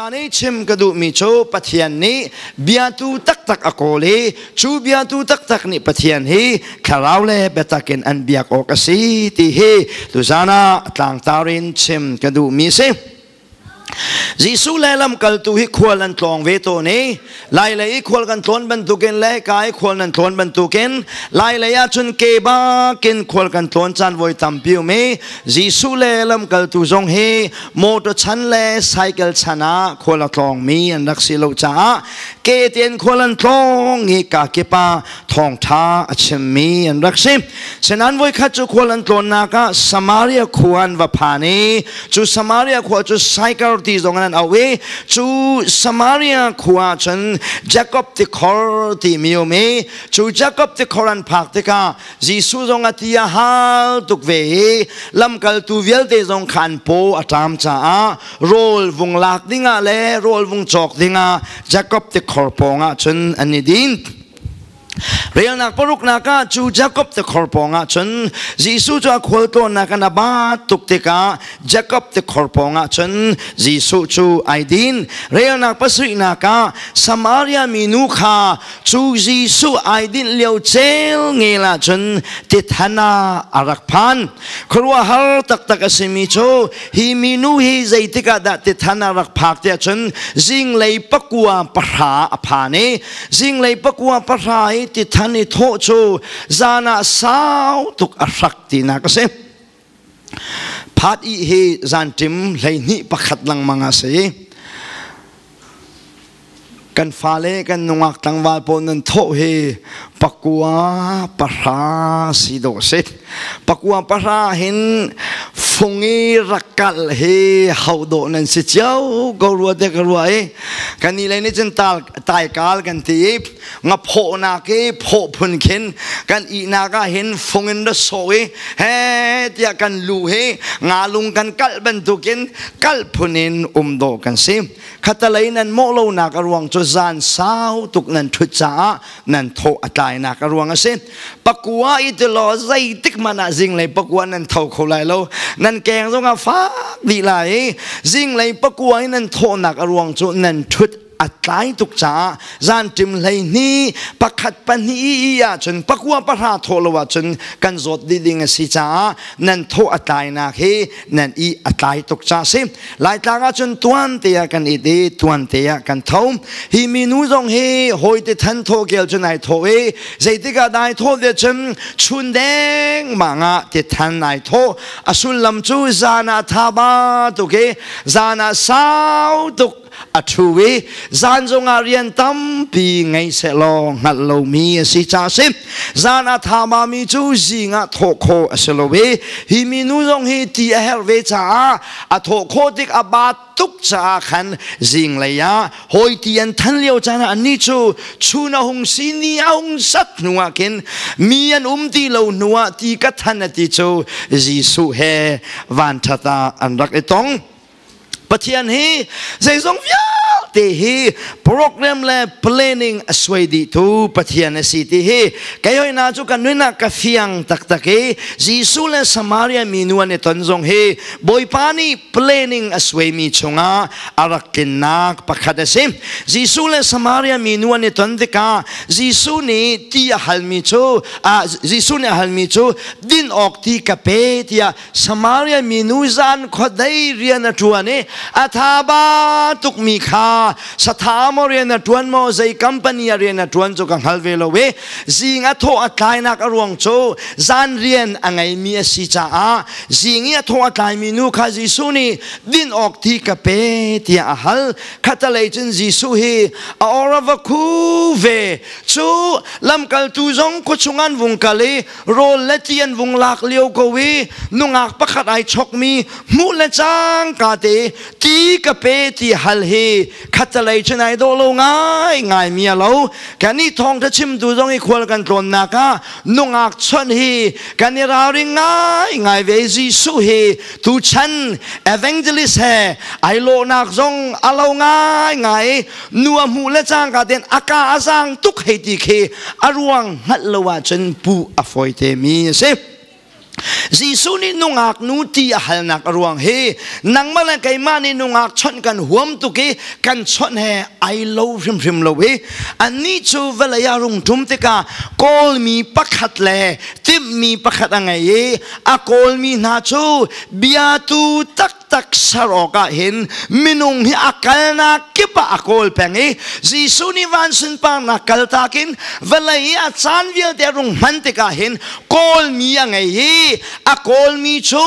Tuzan i chim ka duhmi cu Pathian nih biatu taktak a kawl i cu biatu taktak nih Pathian hi thlarau le biatak in an biak awk a si ti hi tuzan ah tlangtar in chim ka duhmi a si. Jesuh le lamkaltu hi khual an tlawng ve tawn i Lai lei i khual kan tlawn bantukin le ka i khual nan tlawn bantukin Lai lei ah cun ke bakin khual kan tlawn caan voi tampi um i Jesuh le lamkaltu zong hi motor chan le cycle chan ah khual a tlawngmi an rak si lo caah ke tein khual an tlawng i ka kip ah thawngṭha a chimmi an rak si. Senan voikhat cu khual an tlawnnak ah Samaria khua an va phan i cu Samaria khua cu Saikar ti zong an auh i cu Samaria khua cun Jakob tikhor timi um i cu Jakob tikhor an phak tikah Jesuh zong a ti a hal tuk ve i lamkaltu vialte zong kha an paw a ṭam caah rawl vung lak dingah le rawl vung cawk dingah Jakob tikhor pawngah cun an i din. Relnak paruknak ah cu Jakob tikhor pawngah cun Jesuh cu a khualtlawnnak in a bat tuk tikah Jakob tikhor pawngah cun Jesuh cu ai din. Relnak pasarihnak ah Samaria minu kha cu Jesuh ai dinh lio cel ngel ah cun tithan ah a rak phan. Khuaruahhar taktak a simi cu hi minu hi zeitik ah dah tithan a rak phak tiah cun zinglei pakua pahra a phan i zinglei pakua pahra i tithan i thawh cu zan ah sau tuk a hrak tinak a si. Phat i hi zanṭim 12 pakhat lengmang a si. Kan fale kan nungak tlangval pawl nan thawh hi pakua pahra si dawh si. Pakua pahra hin fung i rak kal hi hau dawh nan si cio ko rua te ka rua i kan ni lei nih cun taikal kan ti i nga phawhnak i phawh phun khin kan ihnak ah hin fung in ra sawh i he tiah kan lu hi nga lung kan kalh bantukin kalh phun in um dawh kan si. Khatalei nan mawh lonak a ruang cu zan sau tuk nan ṭhut caah nan thawh a tlainak a ruang a si. Pakua i tilaw zeitik hmanh ah zinglei pakua nan tho kho lai lo. Nan keng zong a fak dih lai i zinglei pakua i nan thawhnak a ruang cu nan ṭhut a tlai tuk caah zan ṭim 12 pakhat pahnih i ahcun pakua pahra thawh lo ahcun kan zawt dih ding a si caah nan thawh a tlainak hi nan i a tlai tuk ca si. Laitlang ahcun tuan te ah kan it i tuan te ah kan tho. Hi minu zong hi hawi te than thaw kel cun ai thaw i zeitik ah dai thaw ve cun chun deng mang ah te than ai thaw. A sullam cu zan ah tha ba tuk i zan ah sau tuk a ṭhu i zan zongah rian tampi ngei sehlaw hngalh lomi a si ca si. Zan a tha mi cu zing ah thawh khawh a si lo i hi minu zong hi ti a herh ve caah a thawh khawh tik a baat tuk caah khan zinglei ah hawi ti an than lio caan ah annih cu chun a hung si ni a hung sat hnu ah khin mi an um ti lo hnu ah ti ka than a ti cu Jesuh he vanṭhat ah an rak i tong. Pathian hi zeizong vialte hi program le planning a suai dih tu Pathian a si ti hi kei hoi na cu kan nunah ka fiang taktak i Jesuh le Samaria minu an i ton zong hi Bawipa nih planning a suaimi chungah a rak tlinnak pakhat a si. Jesuh le Samaria minu an i ton tikah Jesuh nih ti a halmi cu Jesuh nih a halmi cu din awk ti ka pe tiah Samaria minu zan khuadei rian a ṭuan i a tha ba tukmi kha satha maw rian a ṭuan maw zei company a rian a ṭuan cu ka hngal ve lo i zing a thawh a tlainak a ruang cu zan rian a ngeimi a si caah zing i a thawh a tlaimi nu kha Jesuh nih din awk ti ka pe tiah a hal. Khatalei cun Jesuh hi a or a va khu ve cu lamkaltu zong khuachung an vung kal i rawl le ti an vung lak lio ko i nungak pakhat ai chokmi hmuh le cangka te ti ka pe ti hal hi khatalei cun ai dawh lo ngai ngai mi a lo. Kan i thawngtha chimtu zong i khual kan tlawnnak ah nungak chawnh hi kan i ralring ngai ngai ve. Jesuh hi tuchan evangelist he ai lawhnak zong a lo ngai ngai. Nu a hmuh le cangka ten a ka a zaang tuk hei ti khi a ruang hngalh lo ahcun puh a fawi te mi a si. Jesuh nih nungak nu ti a halnak a ruang hi nangmah le keimah nih nungak chawnh kan huam tuk i kan chawnh he ai lo hrimhrim lo i annih cu vawlei ah rung ṭum tikah kawlmi pakhat le timhmi pakhat a ngei i a kawlmi hna cu biatu taktak ser awkah hin minung hi a kalnak kip ah a kawl peng i Jesuh nih van sunparnak kaltak in vawlei i a caan vialte a rung hman tikah hin kawlmi a ngei i a kawlmi cu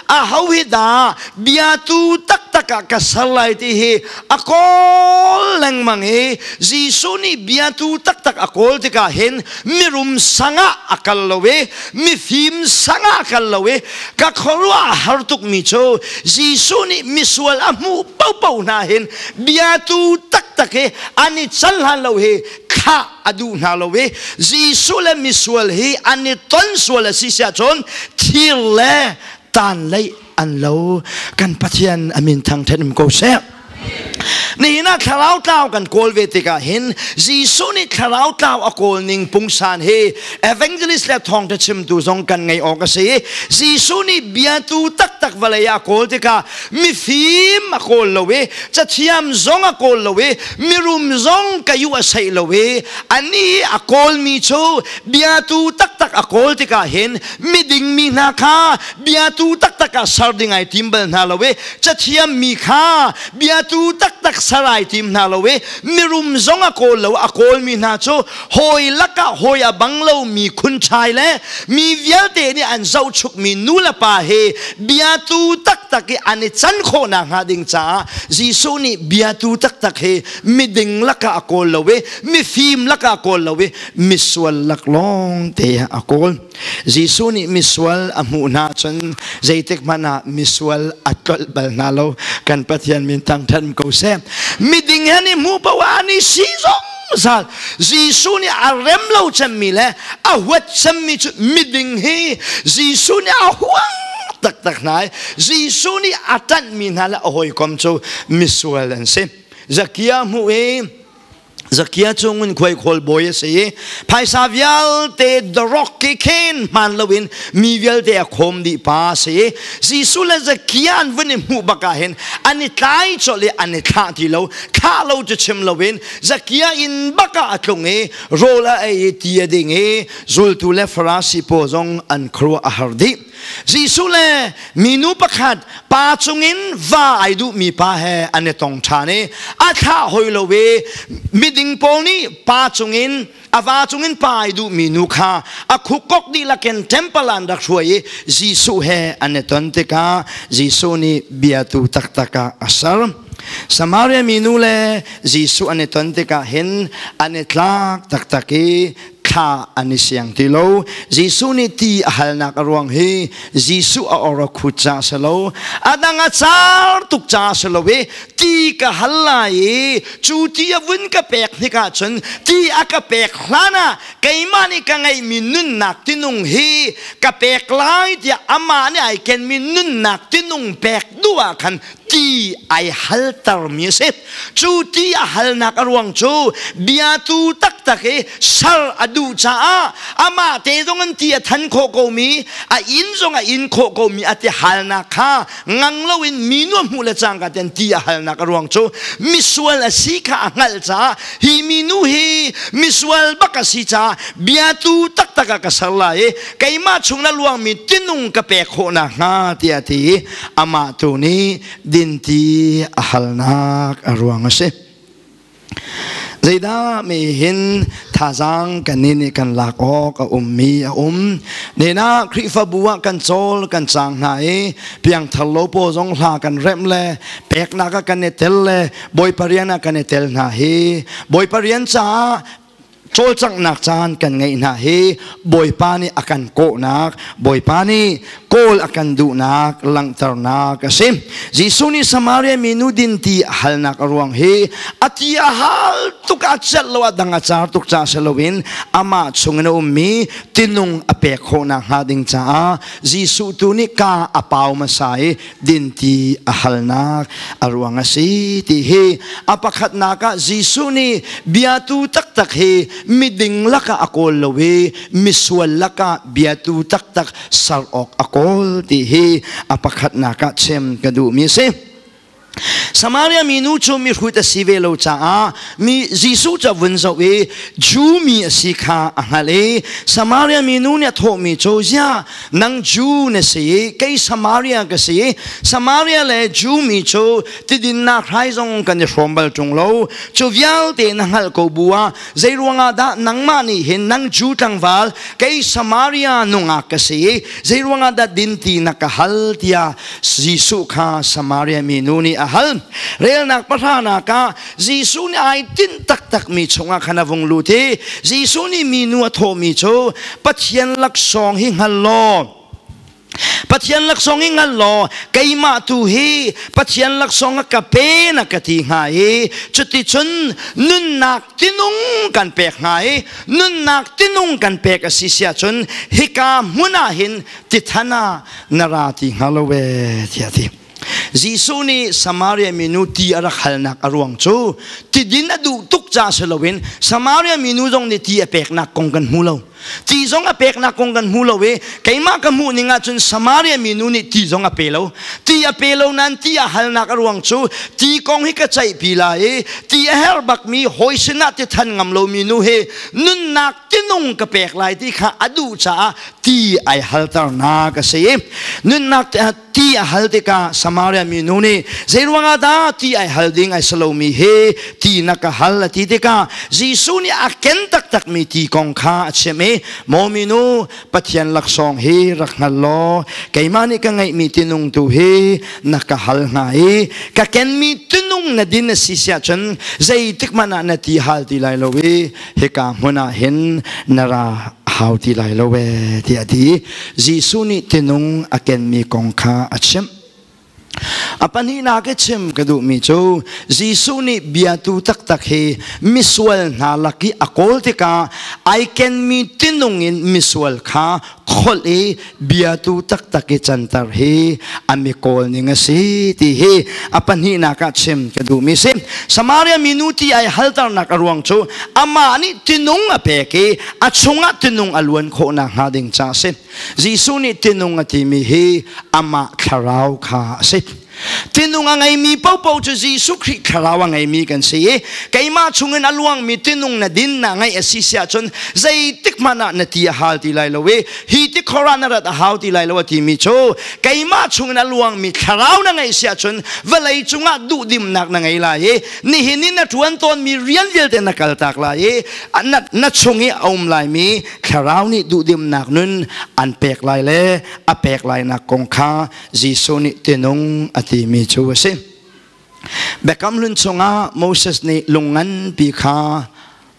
aho hi dah biatu taktak ah ka ser lai ti hi a kawl lengmang i Jesuh nih biatu taktak a kawl tikah hin mirum sangah a kal lo i mifim sangah a kal lo i ka khuaruah a har tukmi cu Jesuh nih misual a hmuh paohpaoh hna hin biatu taktak hi an i can hlan lo hi thlah a duh hna lo i Jesuh le misual hi an i ton sual a si siah cun thir le tan lei an lo. Kan Pathian a min thangṭhat um ko seh. Nihin ah thlarau tlau kan kawl ve tikah hin Jesuh nih thlarau tlau a kawl ning pungsan hi evangelist le thawngṭha chimtu zong kan ngei awk a si. Jesuh nih biatu taktak vawlei ah a kawl tikah mifim a kawl lo i cathiam zong a kawl lo i mirum zong ka yu a seih lo i anih a kawlmi cu biatu taktak a kawl tikah hin miding mi hna kha biatu taktak ah ser ding ai tim bal hna lo i cathiam mi kha biatu taktak ser ai tim hna lo i mirum zong a kawl lo. A kawl mi hna cu hawi lakah hawi a bang lo mi khunchai le mi vialte nih an zohchuk mi nu le pa he biatu taktak i an i can khawh nak hnga ding caah Jesuh nih biatu taktak hi miding lakah a kawl lo i mifim lakah a kawl lo i misual lak lawng te a kawl. Jesuh nih misual a hmuh hna cun zeitik hmanh ah misual a tlolh bal hna lo. Kan Pathian min thangṭhat ko seh. Miding he nih hmuh paoh ah an i si zungzal. Jesuh nih a rem lo cemmi le a huat cemmi cu miding hi Jesuh nih a huang taktak hna i Jesuh nih a ṭanhmi hna le a hawikom cu misual an si. Zakia hmuh i Zakia cu ngunkhuai khawl bawi a si i phaisa vialte the rock ke khen hmaan loin mi vialte a khawm dih pa a si i Jesuh le Zakia an vun i hmuh bak ah hin an i tlai colh i an i thlah ti lo. Thlah lo cu chim loin Zakia inn bak ah a tlung i rawl a ei i ti a ding i zultu le Farasi pawl zong an khuaruah a har dih. Jesuh le minu pakhat pa cungin va ai duhmi pa he an i tong ṭhan i a thlah hoi lo i miding pawl nih pa cungin a va cungin pa ai duhmi nu kha a khukok dihlak in temple an rak hruai i Jesuh he an i ton tikah Jesuh nih biatu taktak ah a ser. Samaria minu le Jesuh an i ton tikah hin an i tlak taktak i thla an i siang ti lo. Jesuh nih ti a halnak a ruang hi Jesuh a or a khut ca si lo, a dang a car tuk ca si lo i ti ka hal lai i cu ti a vun ka pek hnik ahcun ti a ka pek hlan ah keimah nih ka ngeihmi nunnak tinung hi ka pek lai tiah amah nih ai kenmi nunnak tinung pek duh ah khan ti ai haltermi a si. Cu ti a halnak a ruang cu biatu taktak i ser a duh caah amah te zong in ti a than khawh komi, a inn zong a in khawh komi a ti halnak kha ngang loin minu a hmuh le cangka ten ti a halnak a ruang cu misual a si kha a hngalh caah hi minu hi misual bak a si caah biatu taktak ah ka ser lai i keimah chung na luangmi tinung ka pek khawh nakhnga tiah a ti i amah tu nih dinti a halnak a ruang a si. Zeidah mi hin thazaang kan nih nih kan lak awk a ummi a um. Nena Khrihfabu ah kan cawl kan cang hna i piangthar lo paw zong hla kan remh le peknak ah kan i tel le Bawipa rian ah kan i tel hna hi Bawipa rian caah cawlcanghnak caan kan ngeih hna hi Bawipa nih a kan kawhnak, Bawipa nih kawl a kan duhnak langhternak a si. Jesuh nih Samaria minu dinti a halnak a ruang hi a ti a hal tuk a celh lo a dang a car tuk ca si loin amah chungin a ummi tinung a pek khawhnak hnga ding caah Jesuh tu nih ka a pau hmasa i dinti a halnak a ruang a si ti hi a pakhatnak ah Jesuh nih biatu taktak hi miding lakah a kawl lo i misual lakah biatu taktak ser awk a kawl ti hi a pakhatnak ah chim ka duhmi a si. Samaria minu cu mihrut a si ve lo caah mi Jesuh cu a vun zoh i Jew mi a si kha a hngalh i Samaria minu nih a thawhmi cu ziah nang Jew na si i kei Samaria ka si i Samaria le Jew mi cu tidinnak hrai zong kan i hrawm bal ṭung lo cu vialte na hngalh ko bu ah zei ruangah dah nangmah nih hin nang Jew tlangval kei Samaria nungak ka si i zei ruangah dah dinti na ka hal tiah Jesuh kha Samaria mi nu nih a hal. Relnak pahranak ah Jesuh nih ai tinh taktakmi chungah khan a vung lut i Jesuh nih minu a thawhmi cu Pathian laksawng hi hngal law Pathian laksawng hi hngal law keimah tu hi Pathian laksawng a ka pe na ka ti hnga i cuticun nunnak tinung kan pek hnga i nunnak tinung kan pek a si siah cun hika hmun ah hin tithan ah na ra ti hnga lo ee tiah a ti. Jesuh nih Samaria minu ti a rak halnak a ruang cu tidin a duh tuk ca si loin Samaria minu zong nih ti a peknak kong kan hmu lo. Ti zong a peknak kong kan hmu lo i keimah ka hmuh ning ahcun Samaria minu nih ti zong a pe lo. Ti a pe lo nain ti a halnak a ruang cu ti kong hi ka ceihpi lai i ti a herh bakmi hawi sinah ti than ngam lomi nu hi nunnak tinung ka pek lai ti kha a duh caah ti ai halternak a si. Nunnak ti a hal tikah Samaria mi nu nih zeiruangah dah ti ai hal ding ai si lomi hi ti na ka hal a ti tikah Jesuh nih a ken taktakmi ti kong kha a chimh i maw minu Pathian laksawng hi rak hngal law keimah nih ka ngeihmi tinung tu hi na ka hal hnga i ka kenmi tinung na din a si siah cun zeitik hmanh ah na ti hal ti lai lo i hika hmun ah hin na ra hau ti lai lo ee tiah a ti. Jesuh nih tinung a kenmi kong kha a chimh. A pahnihnak i chim ka duhmi cu Jesuh nih biatu taktak hi misual hna lak i a kawl tikah ai kenmi tinung in misual kha kholh i biatu taktak i canter hi a mi kawl ning a si ti hi a pahnihnak ah chim ka duhmi si. Samaria minu ti ai halternak a ruang cu amah nih tinung a pek i a chungah tinung a luan khawh nakhnga ding ca a si. Jesuh nih tinung a timi hi amah thlarau kha a si. Tinung a ngeimi paohpaoh cu Jesuh Khrih thlarau a ngeimi kan si i keimah chungin a luangmi tinung na din na ngeih a si si ahcun zeitik hmanh ah na ti a hal ti lai lo i hi tikhor ah na rat a hau ti lai lo a timi cu keimah chungin a luangmi thlarau na ngeih si ahcun vawlei cungah duhdimnak na ngei lai i nihin i na ṭuan tawnmi rian vialte na kaltak lai i na chung i a um laimi thlarau nih duhdimnak nun an pek lai le a pek lainak kong kha Jesuh nih tinung a timi cu a si. Biakam hlun chungah Moses nih lung nganpi kha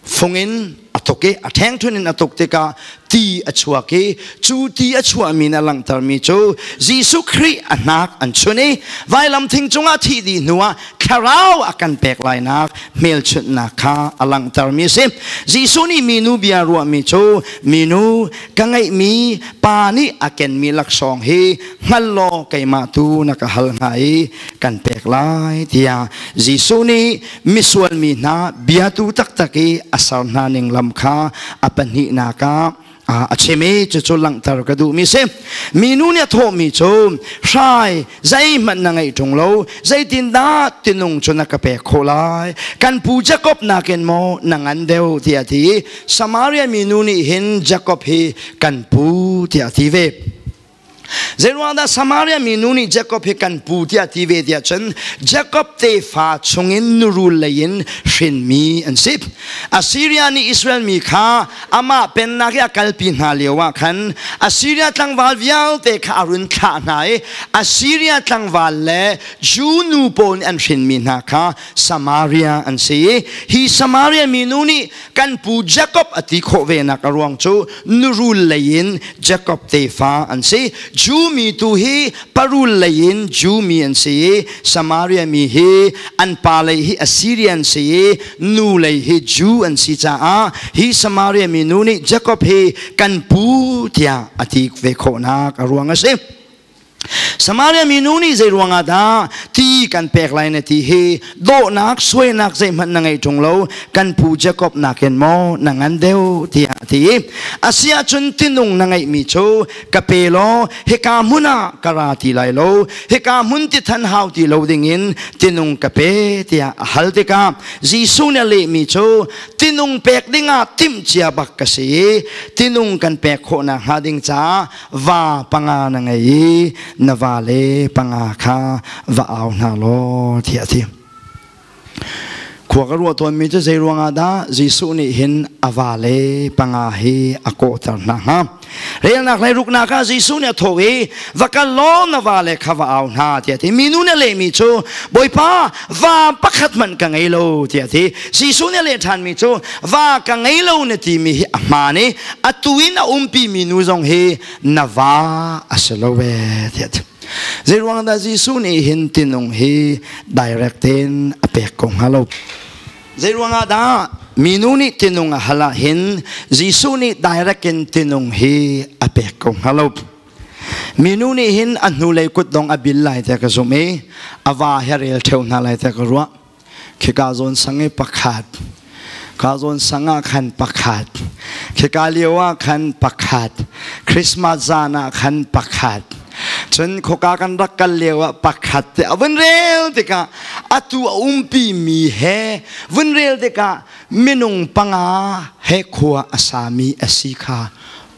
fung in a tuk i a ṭhengṭhun in a tuk tikah ti a chuak i cu ti a chuahmi in a langhtermi cu Jesuh Khrih a hnak an chun i vailam thing cungah thih dih hnuah thlarau a kan pek lainak hmelchunhnak kha a langhtermi a si. Jesuh nih minu bia ruahmi cu minu ka ngeihmi pa nih a kenmi laksawng hi hngal law keimah tu na ka hal hnga i kan pek lai tiah Jesuh nih misual mi hna biatu taktak i a ser hna ning lam kha a pahnihnak ah a chim i cucu langhter ka duhmi si. Minu nih a thawhmi cu hrai zeihmanh na ngeih ṭung lo zeitindah tinung cu na ka pek khawh lai kan pu Jakob nakin maw na ngan deuh tiah a ti i Samaria minu nih hin Jakob hi kan pu tiah a ti ve. Zeiruangdah Samaria minu nih Jakob hi kan pu tiah ti ve tiah cun Jakob tefa chungin nurul lei in hrinmi an si. Assyria nih Israel mi kha amah pennak i a kalpi hna lio ah khan Assyria tlangval vialte kha a run thlah hna i Assyria tlangval le Jew nu pawl nih an hrinmi hna kha Samaria an si i hi Samaria minu nih kan pu Jakob a ti khawh venak a ruang cu nurul lei in Jakob tefa an si. Jew mi tu hi parul lei in Jew mi an si i Samaria mi hi an pa lei hi Assyrian si i nu lei hi Jew an si caah hi Samaria mi nu nih Jakob hi kan pu tiah a ti ve khawhnak a ruang a si. Samaria minu nih zei ruangah dah ti kan pek lai na ti hi dawhnak suainak zeihmanh na ngei ṭung lo, kan pu Jakob nakin maw na ngan deuh, tiah a ti. A si ahcun tinung na ngeihmi cu ka pe law hika hmun ah ka ra ti lai lo, hika hmun ti than hau ti lo dingin tinung ka pe, tiah a hal tikah Jesuh nih a lehmi cu, tinung pek dingah timhcia bak ka si i tinung kan pek khawhnak hnga ding caah va panga na ngei i na vale panga kha va au hna law, tiah a ti. Khua ka ruah tawnmi cu zei ruangah dah Jesuh nih hin a vale panga hi a kawhter hna hnga? Relnak le ruknak ah Jesuh nih a thawh i, va kal law na vale kha va au hna, tiah a ti. Minu nih a lehmi cu, Bawipa, va pakhat hmanh ka ngei lo, tiah a ti. Jesuh nih a leh ṭhanmi cu, va ka ngei lo na timi hi a hmaan i atu in a umpi mi nu zong hi na va a si lo ee, tiah a ti. Zeiruang dah Jesuh nih hin tinung hi direct in a pek ko hnga lo? Zeiruang ah dah minu nih tinung a hal ah hin Jesuh nih direct in tinung hi a pek ko hnga lo? Minu nih hin a hnulei kutdong a bil lai tiah ka zumh i a va he rel ṭheo hna lai tiah ka ruah. Khika zawn sang i pakhat, ka zawn sang ah khan pakhat, khika lio ah khan pakhat, Christmas zan ah khan pakhat, cun khoka kan rak kal lio ah pakhat te a vun rel tikah, atu a umpi mi he vun rel tikah, minung panga he khua a sami a si kha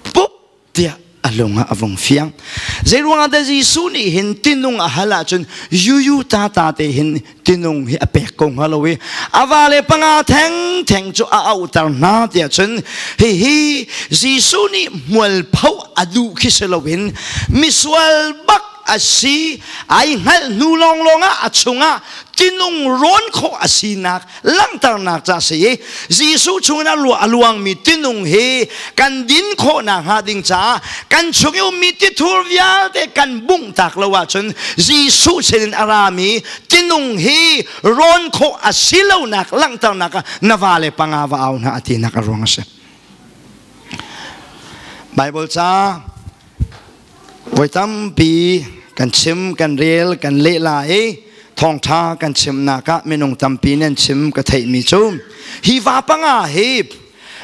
pup tiah a lung ah a vung fiang. Zeiruangah dah Jesuh nih hin tinung a hal ahcun yuyu ta ta te hin tinung hi a pek ko hnga lo i a vale panga theng theng cu a auhter hna tiah? Cun hihi Jesuh nih hmualpho a duh khi si loin misual bak a si ai hngalh hnu lawnglawng ah a chungah tinung rawn khawh a sinak langhternak ca si i Jesuh chungin a luangmi tinung hi kan din khawhnak hnga ding caah kan chung i ummi tithur vialte kan bungh tak lo ahcun Jesuh sinin a rami tinung hi rawn khawh a si lonak langhternak ah na vale panga va au hna a tinak a ruang a si. Bible ca voi tampi kan chim, kan rel, kan leh la i thawngṭha kan chimnak ah minung tampi nan chim ka theihmi cu hi va panga hi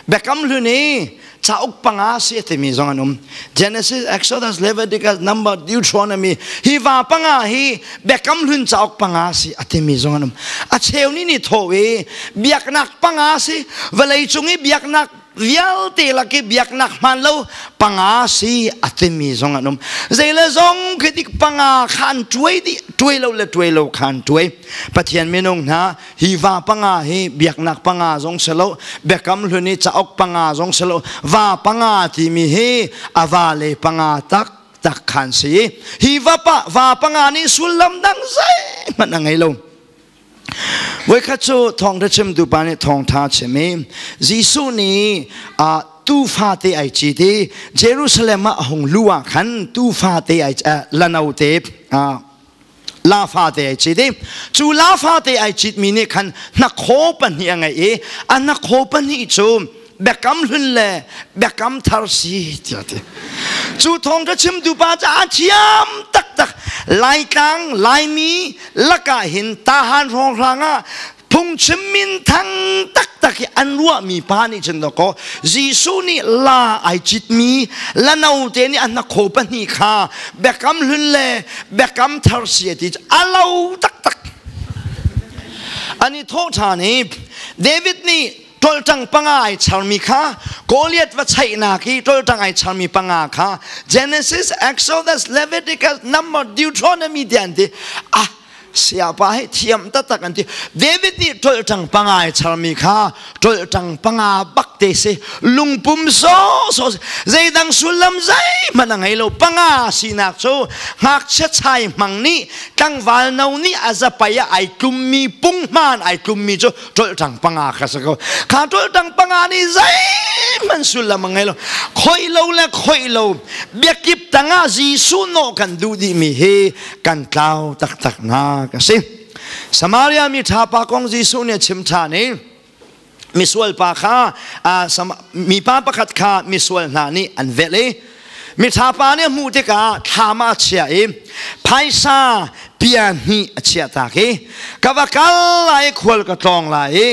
Biakam Hlun i cauk panga si a timi zong an um. Genesis, Exodus, Leviticus, Number, Deuteronomy, hi va panga hi Biakam Hlun cauk panga si a timi zong an um. A cheu ni nih thaw i biaknak panga si, vawlei cung i biaknak vialte lak i biaknak hmaan lo panga si a timi zong an um. Zeile zong khi dik panga khan tuai dih, tuai lo le tuai lo khan tuai. Pathian minung hna, hi va panga hi biaknak panga zong si lo, Biakam Hlun i cauk panga zong si lo. Va panga timi hi a va le panga tak tak khan si. Hi va pa va panga nih sullam dang zeihmanh a ngei lo. Voikhat cu thawngṭha chimtu pa nih thawngṭha chim i Jesuh nih tuufa te ai cit i Jerusalem ah a hung luh ah khan tuufa te ai lano te, lafa te ai cit i cu lafa te ai citmi nih khan hnakhaw pahnih a ngeih i a hnakhaw pahnih cu Biakam Hlun le Biakam Thar si tiah ti. Cu thawngṭha chimtu pa cu a thiam taktak. Laitlang Laimi lakah hin tahan hrawnghrang ah phungchim min thang taktak hi an ruahmi pa nih cun dawkaw Jesuh nih la ai citmi lano te nih a hnakhaw pahnih kha Biakam Hlun le Biakam Thar si a ti cu a lo taktak. An i thawh ṭhan i David nih ṭolṭang panga ai charmi kha, Goliath va chaihnak i ṭolṭang ai charmi panga kha Genesis, Exodus, Leviticus, Number, Deuteronomy ti an ti. Ah, siapa hi thiam taktak an ti. David nih ṭolṭang panga ai charmi kha ṭolṭang panga bak te si, lungpum so so, zeidang sullam zeihmanh a ngei lo. Panga sinak cu ngakchia chai hmang nih tlangval no nih a zapai ah ai tlummi, punghman ai tlummi cu ṭolhtang panga kha si ko. Kha ṭolhtang panga nih zeihmanh sullam a ngei lo. Khoih lo le khoih lo biakip tangah Jesuh nawh kan duh dihmi hi kan tlau taktak nak a si. Samaria mi ṭha pa kong Jesuh nih a chim ṭhan i misual pa kha, mipa pakhat kha misual hna nih an velh i Miṭha pa nih a hmuh tikah thlam ah a chiah i phaisa pia hnih a chiah tak i ka va kal lai i khual ka tlawng lai i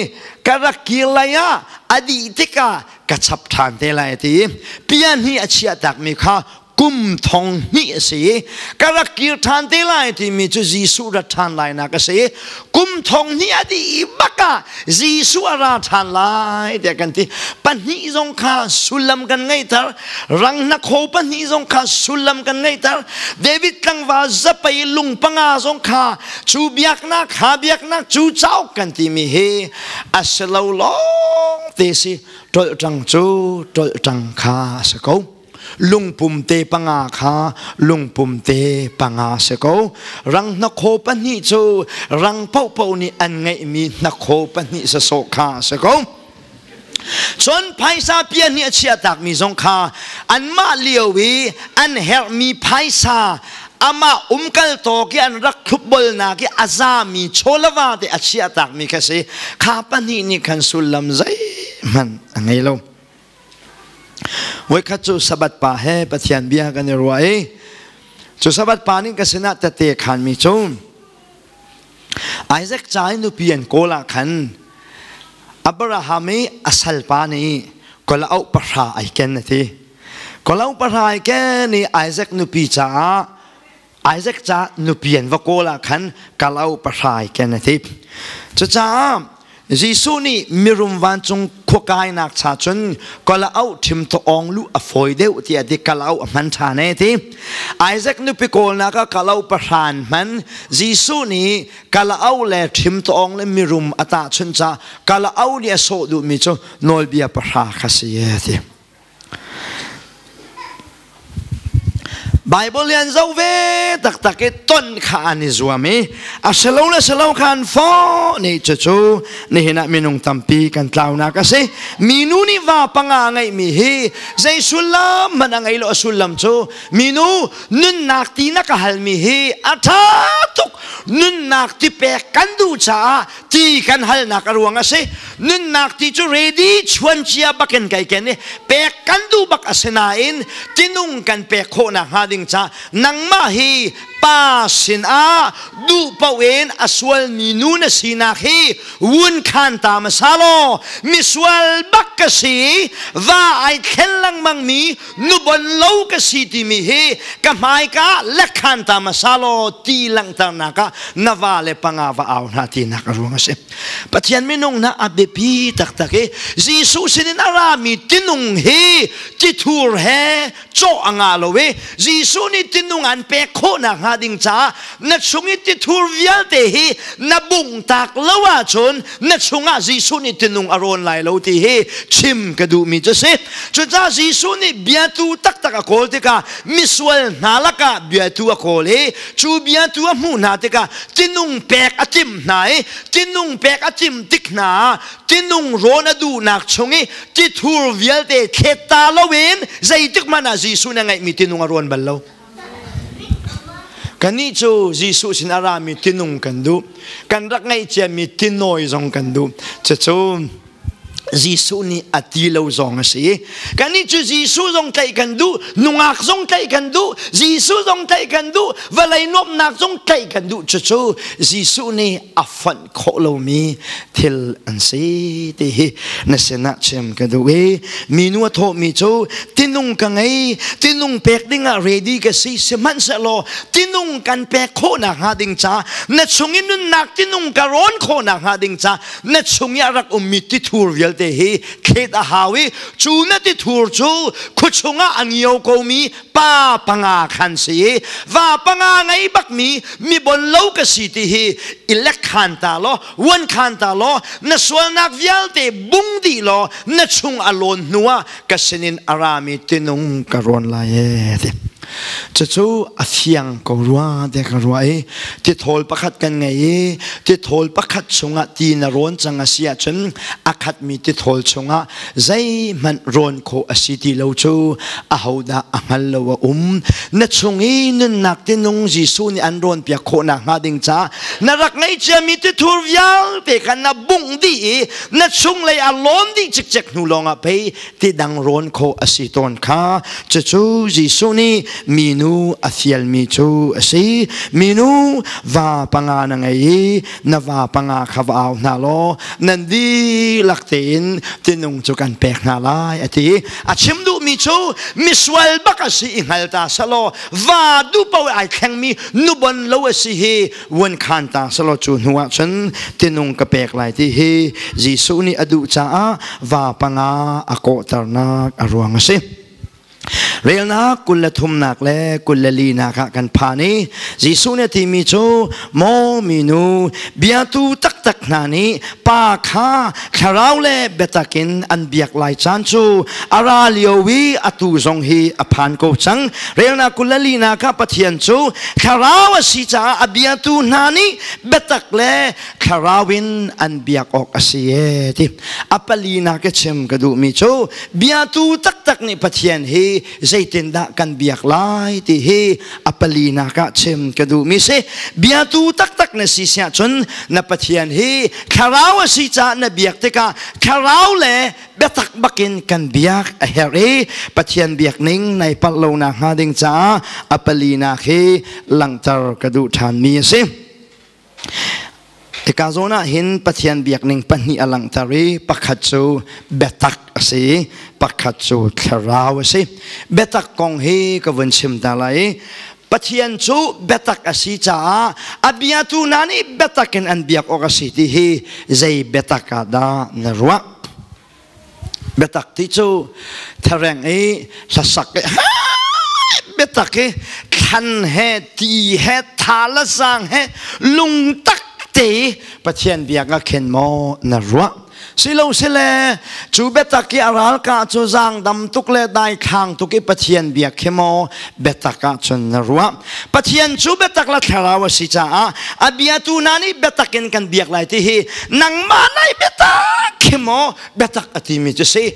ka rak kir lai ah a dih tikah ka chap ṭhan te lai a ti i pia hnih a chiah takmi kha kum thong hnih a si i ka rak kir ṭhan te lai timi cu Jesuh rat ṭhan lainak a si. Kum thong hnih a dih bak ah Jesuh a ra ṭhan lai tiah kan ti. Pahnih zong kha sullam kan ngeihter. Rang hnakhaw pahnih zong kha sullam kan ngeihter. David tlangval zapei lung panga zong kha cu biaknak kha biaknak cu cauk kan timi hi a si lo lawng te si. Ṭolhṭang cu ṭolhṭang kha a si ko. Lungpum te panga kha lungpum te panga si ko. Rang hnakhaw pahnih cu rang paohpaoh nih an ngeihmi hnakhaw pahnih sasawh kha si ko. Cun phaisa pia nih a chiahtakmi zong kha anmah lio i an herhmi phaisa amah umkal tawk i an rak thlupbolnak i a zami chawlava te a chiahtakmi kha si. Kha pahnih nih khan sullam zeihmanh a ngei lo. Voikhat cu Sabbath pa he Pathian bia kan i ruah i cu Sabbath pa nih ka sinah tette khanmi cu Isaac ca i nupi an kawl ah khan Abraham i a salpa nih kalauk pahra ai ken a ti. Kalauk pahra ai ken i Isaac nupi caah Isaac ca nupi an va kawl ah khan kalauk pahra ai ken a ti. Cucaah Jesuh nih mirum vancung khuakainak cha cun kalauk ṭhim awng lu a fawi deuh tiah ti kalauk a hman ṭhan e ti. Isaac nupi kawlnak ah kalauk pahran hman Jesuh nih kalauk le ṭhim awng le mirum a tahchunh ca kalauk nih a sawh duhmi cu nawlbia pahra kha si e ti. Bible hi an zoh ve taktak i ton kha an i zuam i a si lo le si lo kha an fawh ni cucu nihin ah minung tampi kan tlaunak a si. Minu nih va panga ngeihmi hi zei sullam hmanh a ngei lo. A sullam cu minu nunnak ti na ka halmi hi a ṭha tuk, nunnak ti pek kan duh caah ti kan halnak a ruang a si. Nunnak ti cu ready chuan cia bakin kai ken i pek kan duh bak a si nain tinung kan pek khawhnak hnga ding ca nangmah hi pa sinah duh paoh in a sualmi nu na sinak hi wun khan ta hmasa law misual bak ka si, va ai thlen lengmang mi nubon lo ka si timi hi ka hmaika lekhan ta hmasa law ti langhternak ah na va le panga va au hna tinak a ruang a si. Pathian minung na a biapi taktak i Jesuh sinin a rami tinung hi tithur he cawh a ngah lo i Jesuh nih tinung an pek khawhnak hnga ding caah na chung i tithur vialte hi na bungtak lo ahcun na chungah Jesuh nih tinung a rawn lai lo ti hi chim ka duhmi cu si. Cucaah Jesuh nih biatu taktak a kawl tikah misual hna lakah biatu a kawl i cu biatu a hmuh hna tikah tinung pek a timh hna i tinung pek a timh tik hna ah tinung rawn a duhnak chung i tithur vialte thlet ta loin zeitik hmanh ah Jesuh nih a ngeihmi tinung a rawn bal lo. Kannih cu Jesuh sin a rami tinung kan duh. Kan rak ngeih ciami tinawi zong kan duh. Cucu Jesuh nih a ti lo zong a si. Kannih cu Jesuh zong tlaih kan duh, nungak zong tlaih kan duh, Jesuh zong tlaih kan duh, vawlei nuamhnak zong tlaih kan duh. Cucu Jesuh nih a fonh khawh lomi thil an si ti hi na sinah chim ka duh i minu a thawhmi cu tinung ka ngei, tinung pek dingah ready ka si, sihmanhsehlaw tinung kan pek khawhnak hnga ding ca na chung i nunnak tinung ka rawn khawhnak hnga ding ca na chung i a rak ummi tithur vialte hi thlet a hau i cu na tithur cu khuachung ah a ngio komi pa panga khan si i va panga ngei bakmi mi bon lo ka si ti hi i lek khan ta law uan khan ta law na sualnak vialte bung dih law na chung a lawn hnu ah ka sinin a rami tinung ka rawn lai e ti. Cucu a fiang ko rua te ka ruah i tithawl pakhat kan ngei i tithawl pakhat chungah ti na rawn cang a si ahcun a khatmi tithawl chungah zeihmanh rawn khawh a si ti lo cu ahodah a hngal lo a um. Na chung i nunnak tinung Jesuh nih an rawn piak khawh nakhnga ding caah na rak ngei ciami tithur vialte kha na bungh dih i na chunglei a lawn dih cikcek hnu lawngah pei ti dang rawn khawh a si tawn kha. Cucu Jesuh nih minu a fialmi cu a si. Minu, va panga na ngei i na va panga kha va au hna law nan dihlak tein tinung cu kan pek hna lai, a ti. A chim duhmi cu misual bak a si i hngal ta selaw, va duh paoh ai thlengmi nubon lo a si hi vuan khan ta selaw, cu hnu ah cun tinung ka pek lai ti hi Jesuh nih a duh caah va panga a kawhternak a ruang a si. Relnak 23 le 24nak ah kan phan i Jesuh nih a timi cu, maw minu, biatu taktak hna nih Pa kha thlarau le biatak in an biak lai caan cu a ra lio i atu zong hi a phan ko cang. Relnak 24nak ah Pathian cu thlarau a si caah a biatu hna nih biatak le thlarau in an biak awk a si e ti. A palinak i chim ka duhmi cu biatu taktak nih Pathian hi zeitindah kan biak lai ti hi a palinak ah chim ka duhmi si. Biatu taktak na si siah cun na Pathian hi thlarau a si caah na biak tikah thlarau le biatak bakin kan biak a herh i Pathian biak ning nai palh lo nak hnga ding caah a palinak hi langhter ka duh ṭhanmi a si. Hika zawn ah hin Pathian biakning pahnih a langhter i pakhat cu biatak a si i pakhat cu thlarau a si. Biatak kong hi ka vun chim ta lai i Pathian cu biatak a si caah a biatu hna nih biatak in an biak awk a si ti hi zei biatak ah dah na ruah? Biatak ti cu thereng i hlasak i biatak i thlan he ti he tha le zaang he lungtak te Pathian biak ah khin maw na ruah? Silo sile cu biatak i a ralkah cu zaangdam tuk le daithlang tuk i Pathian biak khi maw biatak ah cun na ruah? Pathian cu biatak le thlarau a si caah a biatu hna nih biatak in kan biak lai ti hi nangmah nai biatak khi maw biatak a timi cu si?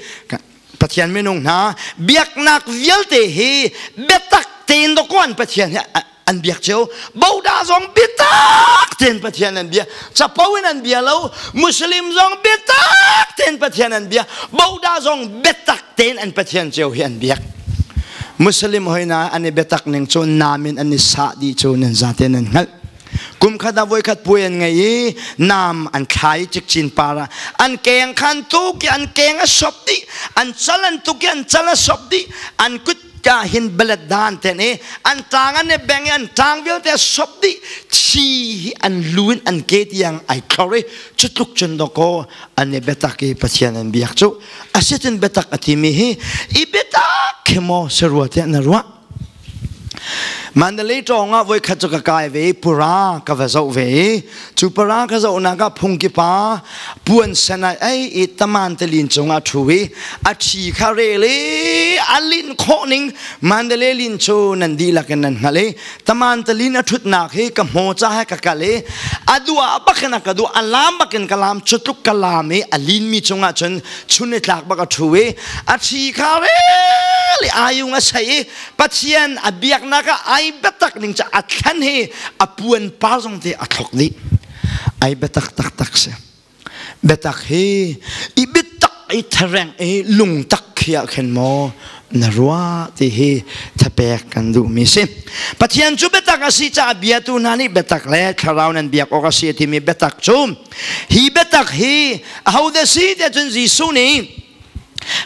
Pathian minung hna, biaknak vialte hi biatak tein dawkaw an Pathian hi an biak cio. Boda zong biatak tein Pathian an bia, capo in an bia lo. Muslim zong biatak tein Pathian an bia, Boda zong biatak tein an Pathian cio hi an biak. Muslim hoina an i biatak ning cu nam in an i sah dih cu nan zate nan hngalh. Kum khat ah voikhat puai an ngei i nam an thlai cikcin par ah an keng khan tuk i an keng a sop dih, an cal an tuk i an cal a sop dih, an kut ka hin balet dan ten i an tang an i beng i an tang vialte a sop dih, thi hi an lu in an ke tiang ai thlor i cutluk cun dawkaw an i biatak i Pathian an biak cu. Asitin biatak a timi hi i biatak khi maw si rua tiah na ruah? Mandalay ṭawng ah voikhat cu ka kai ve i pura ka va zoh ve i cu pura ka zohnak ah phungki pa puan sen ai ei i taman telin cungah ṭhu i a ṭhi kha rel i a linh khawh ning. Mandalay lin cu nan dihlak in nan hngalh i taman telin a ṭhutnak hi ka hmaw ca he ka kal i a duah bak in a ka duah, a lam bak in ka lam, cu tluk ka lam i a linmi cungah cun chun i tlak bak a ṭhu i a ṭhi kha rel i ayung a sei i Pathian a biaknak ah ai biatak ning cu a thlan hi a puan par zong te a thlok dih. Ai biatak taktak si. Biatak hi i biatak i thereng i lungtak khi ah khin maw na ruah ti hi thapek kan duhmi si. Pathian cu biatak a si caah biatu hna nih biatak le thlarau nan biak awk a si timi biatak cu hi biatak hi ahodah si tiah cun Jesuh nih,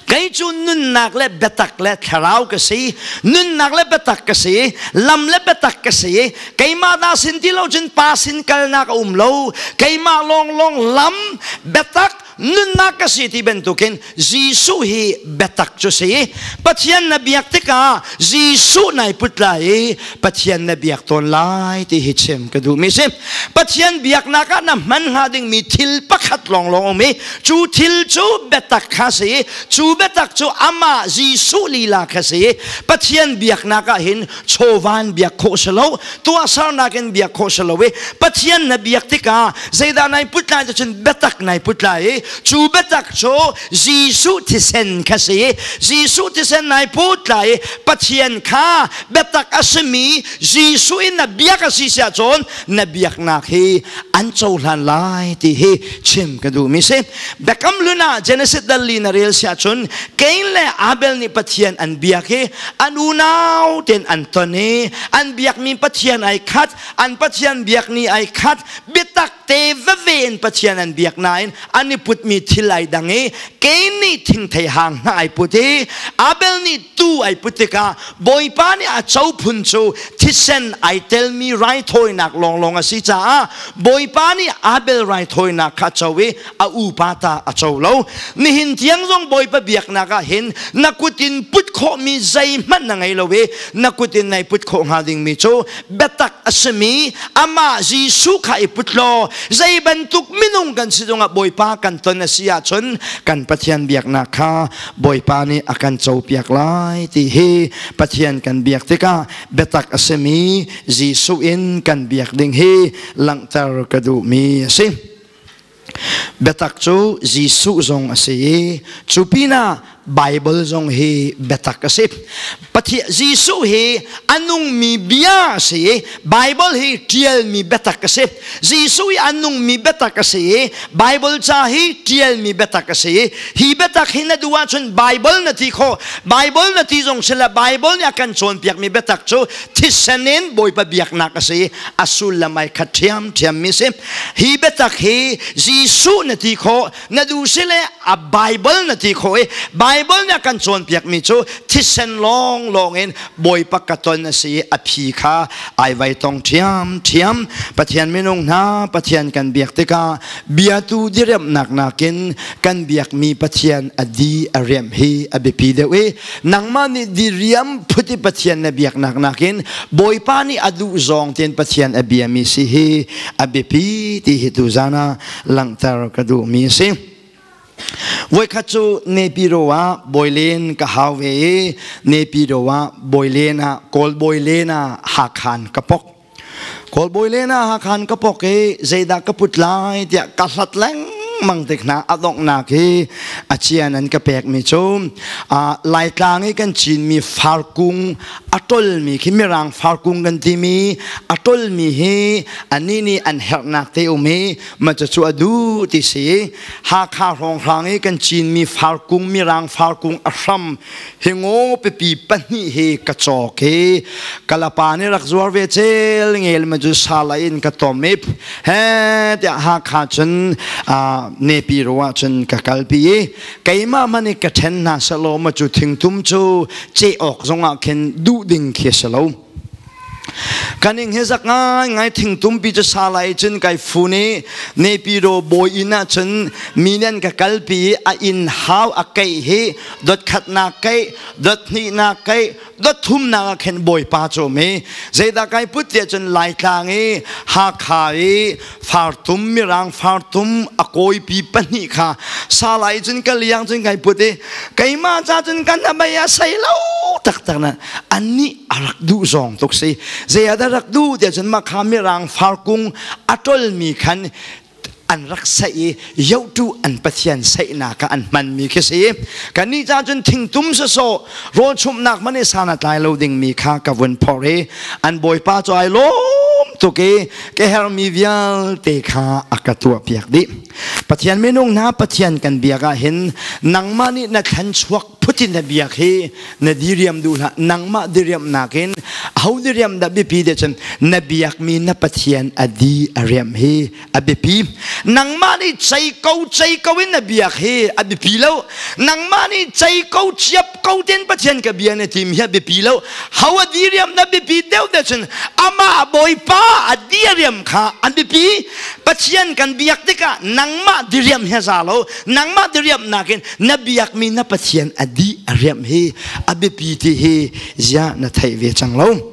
kei cu nunnak le biatak le thlarau ka si, nunnak le biatak ka si, lam le biatak ka si, keimah dah sin ti lo cun Pa sin kalnak a um lo, keimah lawnglawng lam, biatak. Nunnak ka si ti bantukin Jesuh hi biatak cu si. Pathian na biak tikah Jesuh nai put lai i Pathian na biak tawn lai ti hi chim ka duhmi si. Pathian biaknak ah na hman hnga dingmi thil pakhat lawnglawng um i cu thil cu biatak kha si. Cu biatak cu amah Jesuh lila kha si. Pathian biaknak ah hin chawvan biak khawh si lo, tuahsernak in biak khawh si lo i Pathian na biak tikah zeidah nai put lai cun biatak nai put lai i cu biatak cu Jesuh thisen kha si. Jesuh thisen nai put lai i Pathian kha biatak a simi Jesuh in na biak a si siah cun na biaknak hi an cohlan lai ti hi chim ka duhmi si. Biakam hlun ah Genesis dal li na rel siah cun Cain le Abel nih Pathian an biak i an unau ten an ton i an biakmi Pathian ai khat, an Pathian biak ni ai khat, biatak te veve in Pathian an biak nain an i putmi thil ai dang i Cain nih thingthei hang hna ai put i Abel nih tuu ai put tikah Bawipa nih a co phun cu thisen ai telmi raithawinak lawnglawng a si caah Bawipa nih Abel raithawinak kha a co i a upa ta a co lo. Nihin tiang zong Bawipa biaknak ah hin na kut in put khawhmi zeihmanh na ngei lo i na kut in nai put khawh hnga dingmi cu biatak a simi amah Jesuh kha i put law zei bantuk minung kan si zongah Bawipa kan ton a si ahcun kan Pathian biaknak kha Bawipa nih a kan copiak lai ti hi Pathian kan biak tikah biatak a simi Jesuh in kan biak ding hi langhter ka duhmi a si. Biatak cu Jesuh zong a si i cu pinah Bible zong hi biatak a si. Pathian Jesuh hi a nungmi bia a si i Bible hi ṭialmi biatak a si. Jesuh hi a nungmi biatak a si i Bible ca hi ṭialmi biatak a si i hi biatak hi na duh ahcun Bible na ti khawh. Bible na ti zong sila Bible nih a kan cawnpiakmi biatak cu thisen in Bawipa biaknak a si i a sullam ai khat ṭhiamṭhiammi si. Hi biatak hi Jesuh na ti khawh, na duh si le a Bible na ti khawh i Bible nih a kan cawnpiakmi cu thisen lawnglawng in Bawipa ka ton a si i a phi kha ai vai tong ṭhiamṭhiam. Pathian minung hna Pathian kan biak tikah biatu diriamhnak nakin kan biakmi Pathian a di a riamh hi a biapi deuh i nangmah nih diriam phut i Pathian na biaknak nakin Bawipa nih a duh zawng tein Pathian a biami si hi a biapi ti hi tuzan ah langhter ka duhmi a si. Voikhat cu Nepiro ah Bawilen ka hau ve i Nepiro ah Bawilen ah Kawl Bawilen ah Hakhan ka pok. Kawl Bawilen ah Hakhan ka pok i zeidah ka put lai tiah ka hlat lengmang tik hna a donghnak hi a cian an ka pekmi cu Laitlang i kan cinmi farkung a ṭolmi khi mirang farkung kan timi a ṭolmi hi anih nih an herhnak te um i ma cu a duh ti si. Hakha hrawnghrang i kan cinmi farkung mirang farkung a hram hi ngaw pipi pahnih hi ka cawk hi kalapa nih rak zuar ve cel ngel ma cu sala in ka tom i he tiah Hakha cun nepi ro ah cun ka kalpi i keimah man i ka ṭhen hna selaw ma cu thingtum cu ceh awk zongah khin duh ding khi si lo. Kaning hi zak ngai ngai thingtum pi cu salai cun kai fun i Nepido bawi inn ah cun mi nih an ka kalpi i a inn hau a keih hi dot khatnak keih dot hnihnak keih dot thumnak ah khin bawipa cu um i zeidah kai put tiah cun Laitlang i Hakha i fartum mirang fartum a kawipi pahnih kha salai cun ka liang cun kai put i keimah ca cun kan abei a sei lo taktak na annih a rak duh zawng tuk si. Zei ah dah rak duh tiah cun mah kha mirang farkung a ṭolmi khan an rak saih i yohtu an pathian saihnak ah an hmanmi khi si. Kannih ca cun thingtum sawsawh rawl chumhnak hmanh i san a tlai lo dingmi kha ka vun phorh i an bawipa cu ai lawm tuk i ka herhmi vialte kha a ka tuahpiak dih. Pathian minung hna Pathian kan biak ah hin nangmah nih na thlen chuak phut phutin na biak hi na diriam duh hlah. Nangmah diriam nakin aho diriam dah biapi de cun na biakmi na Pathian a di a riam hi a biapi. Nangmah nih cei ko cei ko in na biak hi a biapi lo. Nangmah nih cei ko ciap ko ten Pathian ka bia na tim hi a biapi lo. Ho a diriam na biapi deuh de cun amah Bawipa a diriam kha an biapi. Pathian kan biak tikah nangmah diriam hi a za lo. Nangmah diriam nakin na biakmi na Pathian a di a riamh hi a biapi ti hi zia na theih ve cang lo.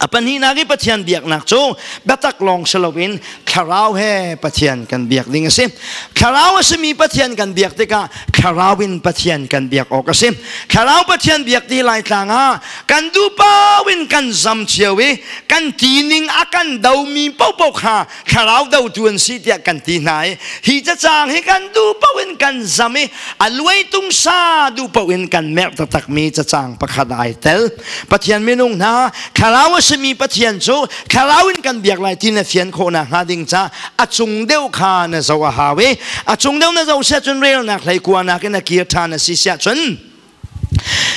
A pahnihnak i Pathian biaknak cu biatak lawng si loin thlarau he Pathian kan biak ding a si. Thlarau a simi Pathian kan biak tikah thlarau in Pathian kan biak awk a si. Thlarau Pathian biak ti Laitlang ah kan duhpau in kan zam cio i kan tining a kan domi paohpaoh kha thlarau dotu an si tiah kan ti hna i hi cacang hi kan duh paoh in kan zam i a luai tung sa duh paoh in kan merh taktakmi cacang pakhat ai tel. Pathian minung hna, thlarau a simi Pathian cu thlarau in kan biak lai ti na fian khawh nakhnga ding ca a cung deuh kha na zoh a hau i a cung deuh na zoh siah cun relnak hlei kuanak in a kir ṭhan a si siah cun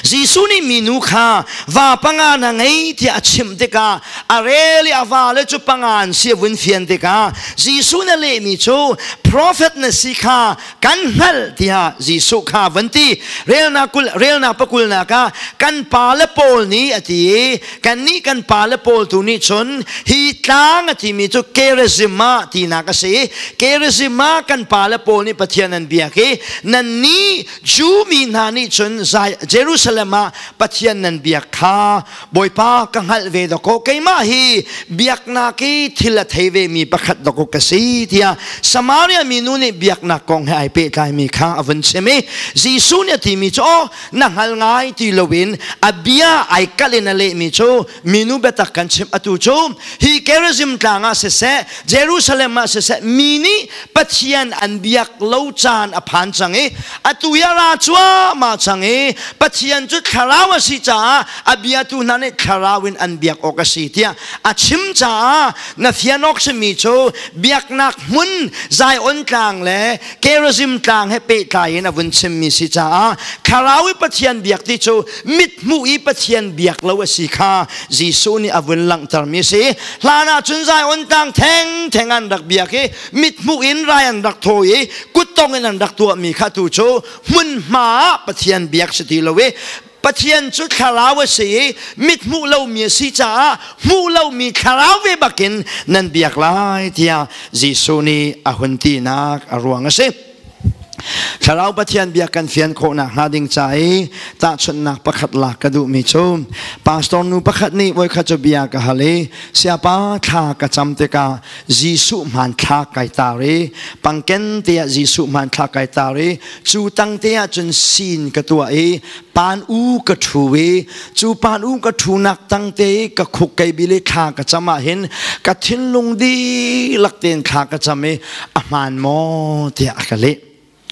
Jesuh nih minu kha va panga na ngei tiah a chimh tikah a rel i a vale cu panga an si a vun fian tikah Jesuh na lehmi cu profet na si kha kan hngalh tiah Jesuh kha van ti. Relnak kul relnak pakulnak ah kan pale pawl nih a ti i kannih kan pale pawl tu nih cun hi tlang a timi cu Gerizim ah tinak a si. Gerizim ah kan pale pawl nih Pathian an biak i nannih Jew mi hna nih cun Jerusalem ah Pathian nan biak kha Bawipa ka hngalh ve dakaw, keimah hi biaknak i thil a thei ve mi pakhat dakaw ka si tiah Samaria minu nih biaknak kong he ai pehtlaimi kha a vun chim i Jesuh nih a timi cu aw na hngal ngai ti loin a bia ai kalh in a lehmi cu, minu, biatak kan chimh, atu cu hi Gerizim tlang ah siseh, Jerusalem ah siseh, mi nih Pathian an biak lo caan a phan cang i atu hi a ra cuahmah cang i Pathian cu thlarau a si caah a biatu hna nih thlarau in an biak awk a si tiah a chim caah na fian awk simi cu biaknak hmun Zion tlang le Gerizim tlang he pehtlai in a vun chimmi si caah thlarau i Pathian biak ti cu mithmuh i Pathian biak lo a si kha Jesuh nih a vun langhtermi a si. Hlan ah cun Zion tlang thengtheng an rak biak i mithmuh in rai an rak thawi i kuttong in an rak tuahmi kha tu cu hmunhma ah Pathian biak si ti lo i Pathian cu thlarau a si i mit hmuh lomi a si caah hmuh lomi thlarau ve bakin nan biak lai tiah Jesuh nih a hun tinak a ruang a si. Thlarau Pathian biak kan fian khawhnak hnga ding ca i tahchunhnak pakhat lak ka duhmi cu pastor nu pakhat nih voikhat cu bia ka hal i, siapa, thla ka cam tikah Jesuh hmanthlak kai tar i pangken te ah Jesuh hmanthlak kai tar i cu tang te ah cun sin ka tuah i pan u ka ṭhu i cu pan u ka ṭhunak tang te i ka khuk kei bil i thla ka cam ah hin ka thinlung dihlak tein thla ka cam i a hmaan maw tiah a ka leh.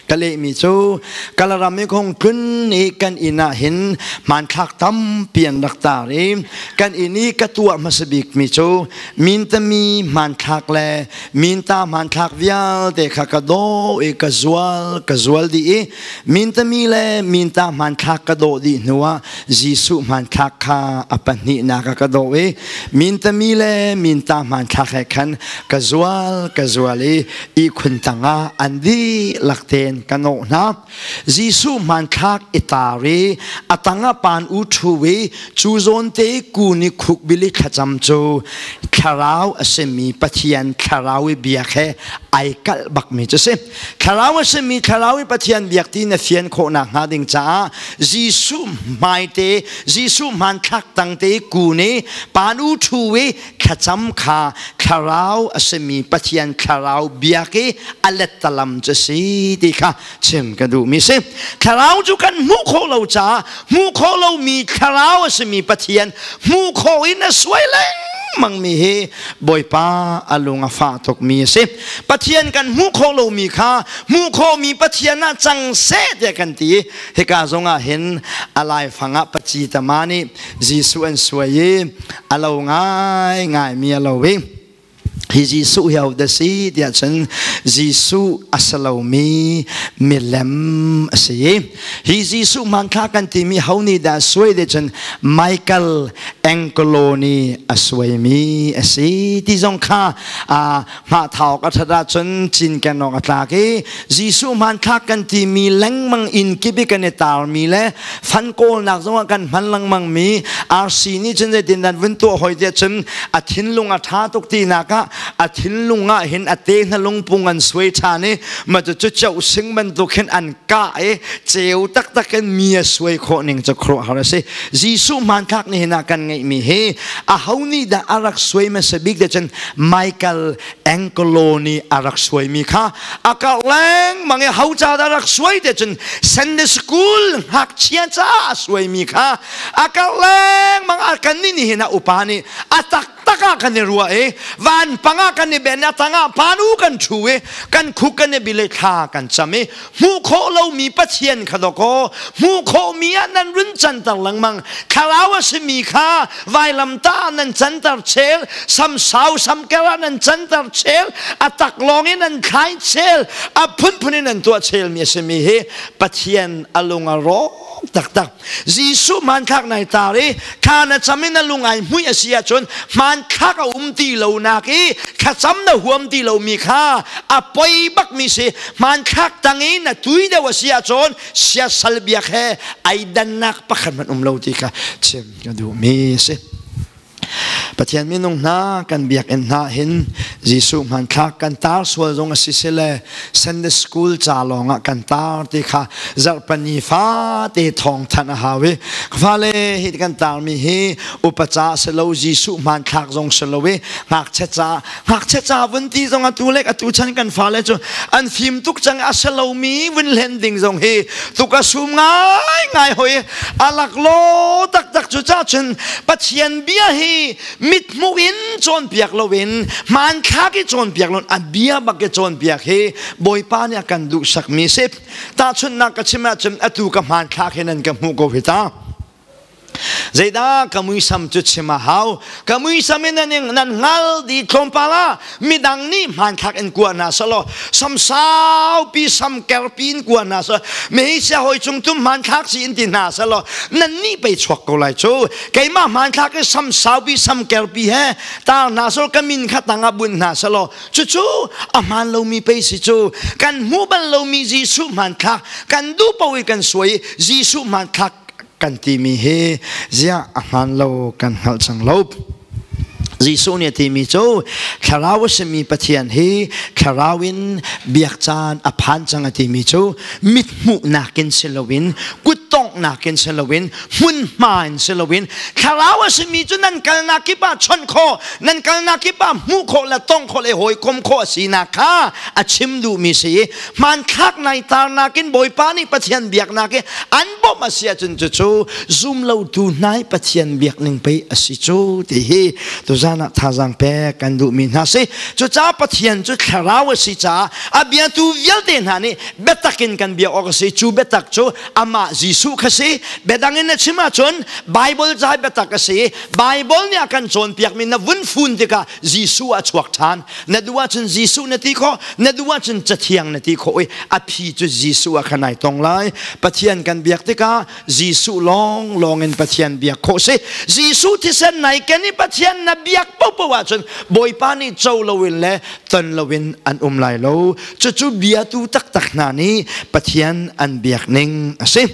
Ka lehmi cu Kalaram i kong tlun i kan inn ah hin hmanthlak tampi an rak tar i kan inn i ka tuah hmasa bikmi cu mintami hmanthlak le minta hmanthlak vialte kha ka dawh i ka zual ka zual dih i mintami le minta hmanthlak ka dawh dih hnuah Jesuh hmanthlak kha a pahnihnak ah ka dawh i mintami le minta hmanthlak he khan ka zual ka zual i ihkhun tangah an dihlak tein ka nawh hna. Jesuh hmanthlak i tar i a tangah pan u ṭhu i cu zawn te kun i khukbil i thlacam cu thlarau a simi Pathian thlarau i biak he ai kalh bakmi cu si. Thlarau a simi thlarau i Pathian biak ti na fian khawh nakhnga ding caah Jesuh hmaite, Jesuh hmanthlak tangte kun i pan u ṭhu i thlacam kha thlarau a simi Pathian thlarau biak i a lettalam cu si ti kha chim ka duhmi si. Thlarau cu kan hmuh khawh lo caah hmuh khawh lomi thlarau a simi Pathian hmuh khawh in a suai lengmangmi hi Bawipa a lung a fah tukmi a si. Pathian kan hmuh khawh lomi kha hmuh khawhmi Pathian ah cang seh tiah kan ti i hika zongah hin a laifang ah paci tama nih Jesuh an suai i a lo ngaingaimi a lo i Hi Jesuh hi hodah si tiah cun Jesuh a si lomi milem a si. Hi Jesuh hmanthlak kan timi ho nih dah suai te cun Michael Angelo nih a suaimi a si ti zong kha hmah thau ka ṭhat ahcun cinken awk a tlak i Jesuh hmanthlak kan timi lengmang inn kip i kan i tarmi le fan kawlnak zongah kan hman lengmang mi RC nih cun zeitin dan vun tuah hoi tiah cun a thinlung a ṭha tuk tinak ah a thinlung ah hin a te hna lungpung an suai ṭhan i ma cu cu cheu sing bantuk hin an kah i ceu taktak in mi a suai khawh ning cu khuaruahhar a si. Jesuh hmanthlak nih hin ah kan ngeihmi hi a ho nih dah a rak suai hmasa bik te cun Michael Angelo nih a rak suaimi kha a karh lengmang i ho ca dah rak suai te cun Sunday school ngakchia ca a suaimi kha a karh lengmang. A kan nih nih hin a upa nih a taktak ah kan i ruah i vanpang ah kan i ben, a tangah panu kan ṭhu i kan khuk kan i bil i thla kan cam i hmuh khawh lomi Pathian kha dawkaw hmuh khawhmi ah nan run canter lengmang. Thlarau a simi kha vailamtah ah nan canter chel, samsau samker ah nan canter chel, a taklawng in nan thlai chel, a phunphun in nan tuah chelmi a simi hi Pathian a lung a rawk taktak. Jesuh hmanthlak nai tar i thla na cam in na lung ai hmuih a si ahcun hmanthlak a um ti lo nak i thlacam na huam ti lomi kha a poi bakmi si. Hmanthlak tang i na tui deuh a si ahcun siasal biak he ai dannak pakhat hmanh um lo ti kha chim ka duhmi a si. Pathian minung hna, kan biakinn hna hin Jesuh hmanthlak kan tar sual zong a si sile Sunday school ca lawng ah kan tar ti kha zarhpani fate thawng thanh a hau i fale hi kan tarmi hi upa ca si lo, Jesuh hmanthlak zong si lo i ngakchia ca, ngakchia ca vun ti zong atu lek atu chan kan fale cu an fim tuk cang. A si lomi vun hlen ding zong hi tuk a sum ngai ngai hoi a laklaw taktak. Cu ca cun Pathian bia hi mithmuh in cawnpiak loin, hmanthlak i cawnpiak loin, a bia bak i cawnpiak hi Bawipa nih a kan duhsakmi si. Tahchunhnak ka chim ahcun atu ka hmanthlak hin nan ka hmuh ko hi ta. Zeidah ka muisam cu chim a hau? Ka muisam in nan nan hngal di tlawmpal ah midang nih hmanthlak in kua hna selaw, sam saupi sam kerpi in kua hna selaw, mehisia hoi cung tum hmanthlak si in ti hna selaw, nan nih pei chuak ko lai cu. Keimah hmanthlak i sam saupi sam kerpi he tar hna selaw, ka min kha tang ah bunh hna selaw, cucu a hmaan lomi pei si cu. Kan hmuh bal lomi Jesuh hmanthlak kan duh paoh i kan suai i Jesuh hmanthlak kan timi hi ziah a hmaan lo kan hngalh cang lo. Jesuh nih a timi cu thlarau a simi Pathian hi thlarau in biak caan a phan cang a timi cu mithmuh nakin si loin, kuttongh nakin si loin, hmunhma in si loin, thlarau a simi cu nan kalnak kip ah chawnh khawh, nan kalnak kip ah hmuh khawh le tongh khawh le hawikom khawh a sinak kha a chim duhmi si i hmanthlak nai tarnak in Bawipa nih Pathian biaknak i an bawmh a si ahcun cucu zum lotu hna i Pathian biak ning pei a si cu ti hi tuzan ah thazaang pek kan duhmi hna si. Cucaah Pathian cu thlarau a si caah a biatu vialte hna nih biatak in kan biak awk a si. Cu biatak cu amah Jesuh kha si. Biadang in na chim ahcun Bible ca biatak a si. Bible nih a kan cawnpiakmi na vun fun tikah Jesuh a chuak ṭhan. Na duh ahcun Jesuh na ti khawh, na duh ahcun Cathiang na ti khawh i a phi cu Jesuh ah khan ai tong lai. Pathian kan biak tikah Jesuh lawng lawng in Pathian biak khawh si. Jesuh thisen nai ken i Pathian na biak paohpaoh ahcun Bawipa nih co loin le ton loin an um lai lo. Cucu biatu taktak hna nih Pathian an biak ning a si.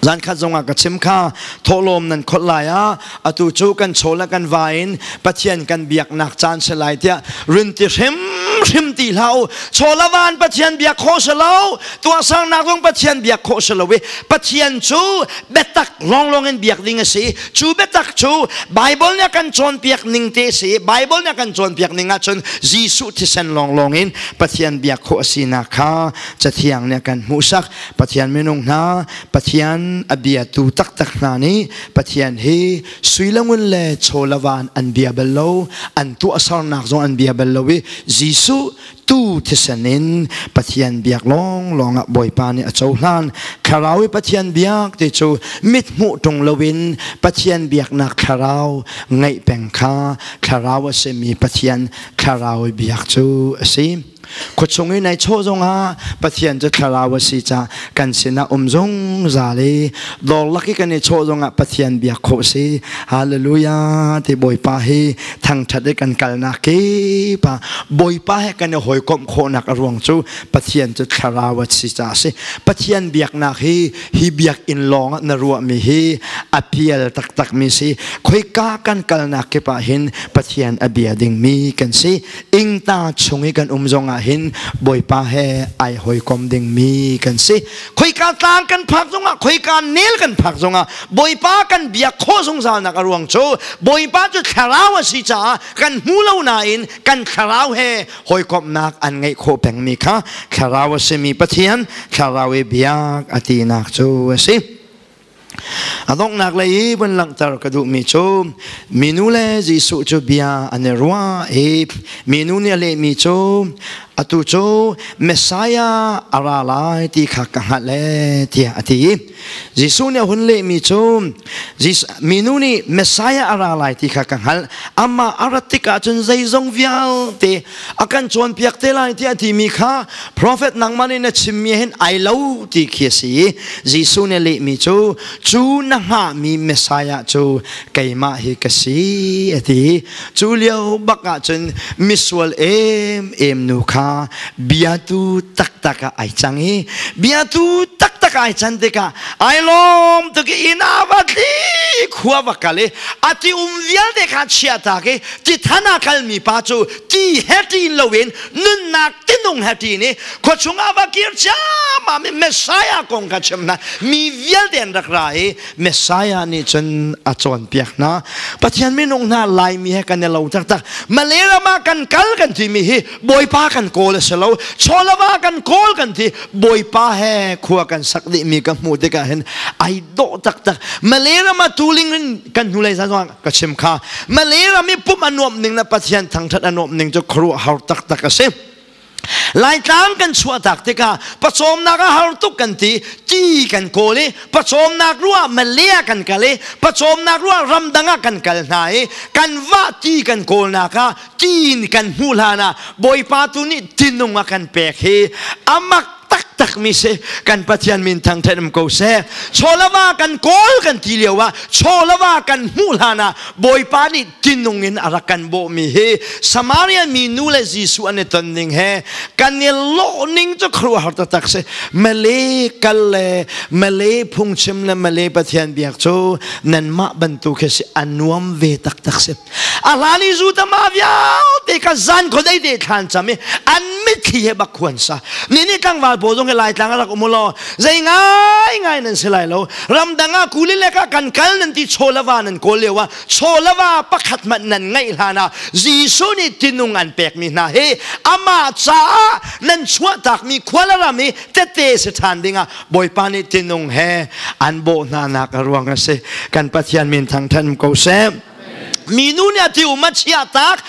Zan khat zongah ka chim kha, thawhlawm nan kholh lai ah atu cu kan chaw le kan va in Pathian kan biaknak caan si lai tiah run ti hrimhrim ti hlah u. Chaw le van Pathian biak khawh si lo, tuahsernak zong Pathian biak khawh si lo i Pathian cu biatak lawnglawng in biak ding a si. Cu biatak cu Bible nih a kan cawnpiak ning te si. Bible nih a kan cawnpiak ning ahcun Jesuh thisen lawnglawng in Pathian biak khawh a sinak kha Cathiang nih a kan hmuhsak. Pathian minung hna, Pathian Pathian a biatu taktak hna nih Pathian hi sui le ngun le chaw le van an bia bal lo, an tuahsernak zong an bia bal lo i Jesuh tu thisen in Pathian biak lawnglawng ah Bawipa nih a cohlan. Thlarau i Pathian biak ti cu mit hmuh ṭung loin Pathian biaknak thlarau ngeih peng kha thlarau a simi Pathian thlarau i biak cu a si. Khuachung i nai chawh zongah Pathian cu thlarau a si caah kan sinah um zungzal i dawr lak i kan i chawh zongah Pathian biak khawh si. Hallelujah ti Bawipa hi thangṭhat i kan kalnak kip ah Bawipa he kan i hawikomh khawhnak a ruang cu Pathian cu thlarau a si caah a si. Pathian biaknak hi hi biakinn lawng ah na ruahmi hi a pial taktakmi si. Khoika kan kalnak kip ah hin Pathian a bia dingmi kan si. Ingta chung i kan um zong ah hin Bawipa he ai hawikom dingmi kan si. Khoika tlang kan phak zongah, khoika nel kan phak zongah Bawipa kan biak khawh zungzalnak a ruang cu Bawipa cu thlarau a si caah kan hmu lo nain kan thlarau he hawikomhnak an ngeih khawh pengmi kha thlarau a simi Pathian thlarau i biak a tinak cu a si. A donghnak lei i vun langhter ka duhmi cu minu le Jesuh cu bia an i ruah i minu nih a lehmi cu atu cu Messiah a ra lai ti kha ka hngalh ee tiah a ti. Jesuh nih a hun lehmi cu minu nih Messiah a ra lai ti kha ka hngalh. Amah a rat tikah cun zeizong vialte a kan cawnpiak te lai tiah timi kha profet nangmah nih na chimmi hin ai lo ti khi a si i Jesuh nih lehmi cu cu na hngahmi Messiah cu keimah hi ka si a ti. Cu lio bak ah cun misual em em nu kha biatu taktak ah ai cang i biatu taktak ai can tikah ai lawm tuk i inn ah va tli khua va kal i a ti um vialte kha chia tak i tithan ah kalmi pa cu ti he ṭin loin nunnak tinung he ṭin i khuachung ah va kir ciammam i Messiah kong kha chim hna. Mi vialte an rak ra i Messiah nih cun a cawnpiak hna. Pathian minung hna Laimi he kan i lo taktak. Malay ram ah kan kal kan timi hi Bawipa kan kawl a si lo. Chawlava kan kawl kan ti. Bawipa he khua kan sak dihmi ka hmuh tikah hin ai dawh taktak. Malay ram ah tuling in kan hnulei zan ka chim kha Malay ram i pumh a nuamh ning le Pathian thangṭhat a nuamh ning cu khuaruahhar taktak a si. Laitlang kan chuahtak tikah pawcawmnak a har tuk kan ti ti kan kawl i pawcawmnak ruah Malay ah kan kal i pawcawmnak ruah ramdang ah kan kal hna i kan vah ti kan kawlnak ah tiin kan hmuh hlan ah Bawipa tu nih tinung a kan pek hi amak taktak mi si. Kan Pathian min thangṭhat um ko seh. Chawlava kan kawl kan ti lio ah chawlava kan hmuh hlan ah Bawipa nih tinung in a rak kan bawhmi hi Samaria mi nu le Jesuh an i ton ning he kan i lawh ning cu khuaruahhar taktak si. Malay kal le Malay phungchim le Malay Pathian biak cu nanmah bantuk hi si, a nuam ve taktak si. A hlan i zu tama vialte ka zan khuadei te thlan cham i an mitthli he bak khuan sa. Ni nih tlangval pawl zong hi Laitlang a rak um law zei ngai ngai nan si lai lo. Ramdang ah kuli le ka kan kal nan ti chawlava nan kawl lio ah chawlava pakhat hmanh nan ngaih hlan ah Jesuh nih tinung an pekmi hna hi amah caah nan chuahtakmi khua le ram i tete si ṭhan dingah Bawipa nih tinung he an bawh hna nak a ruang a si. Kan Pathian min thangṭhat ko seh. Minu nih a ti um a chiah tak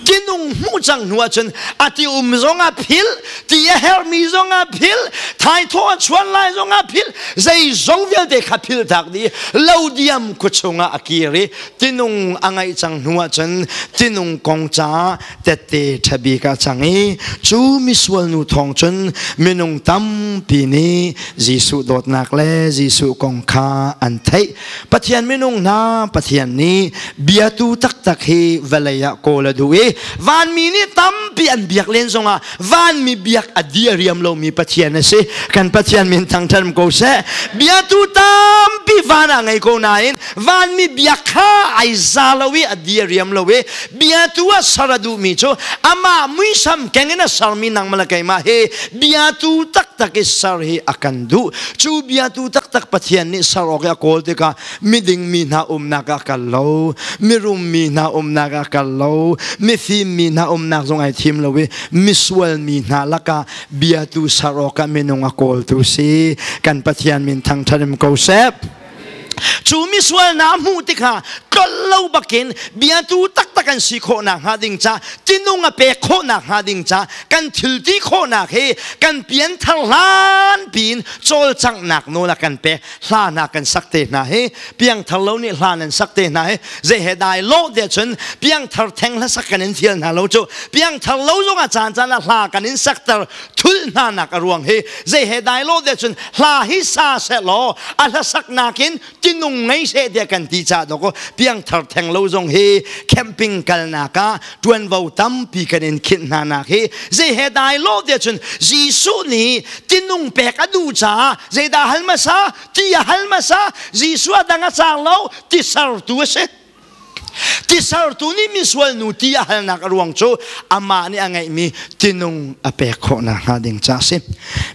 tinung hmuh cang hnu ahcun a ti um zong a phil, ti a hermi zong a phil, thaithawh a chuan lai zong a phil, zeizong vialte kha phil tak dih. Lo diam khuachung ah a kir i tinung a ngaih cang hnu ahcun tinung kong caah tette ṭhabik ah cang i cu misual nu thawng cun minung tampi nih Jesuh dawtnak le Jesuh kong kha an theih. Pathian minung hna, Pathian nih biatu taktak hi vawlei ah kawl a duh i vanmi nih tampi an biak len zongah vanmi biak a diriam lomi Pathian a si. Kan Pathian min thangṭhat ko seh. Biatu tampi van ah ngei ko nain vanmi biak kha ai za lo i a diriam lo i biatu ah ser a duhmi cu amah muisam keng in a sermi nangmah le keimah hi biatu taktak i ser hi a kan duh. Cu biatu taktak Pathian nih ser awk i a kawl tikah miding mi hna umnak ah kal lo, mirum mi hna umnak ah kal lo, Mifim mi hna umnak zong ai thim lo i misual mi hna lakah biatu ser awkah minung a kawltu si. Kan Pathian min thangṭhat in ko seh. Cu misual hna hmuh tikah tlolh lo bakin biatu taktak an si khawhnak hnga ding ca tinung a pek khawhnak hnga ding ca kan thil ti khawhnak hi kan pianthar hlan piin cawlcanghnak nawl a kan pek. Hla hna kan sak te hna hi, piangthar lo nih hla nan sak te hna hi zei he dai lo te cun piangthar theng hla sak kan in fial hna lo cu. Piangthar lo zong ah caan caan ah hla kan in sakter thul hna nak a ruang hi zei he dai lo te cun hla hi sa seh law a hla sak nakin tinung ngei seh tiah kan ti ca dawk. Piangthar theng lo zong hi camping kalnak ah tuanvo tampi kan in khinh hna nak hi zei he dai lo te cun Jesuh nih tinung pek a duh caah zeidah hal hmasa? Ti a hal hmasa. Jesuh a dang a cang lo, ti sertu a si. Ti sertu nih misual nu ti a halnak a ruang cu amah nih a ngeihmi tinung a pek khawhnak hnga ding ca a si.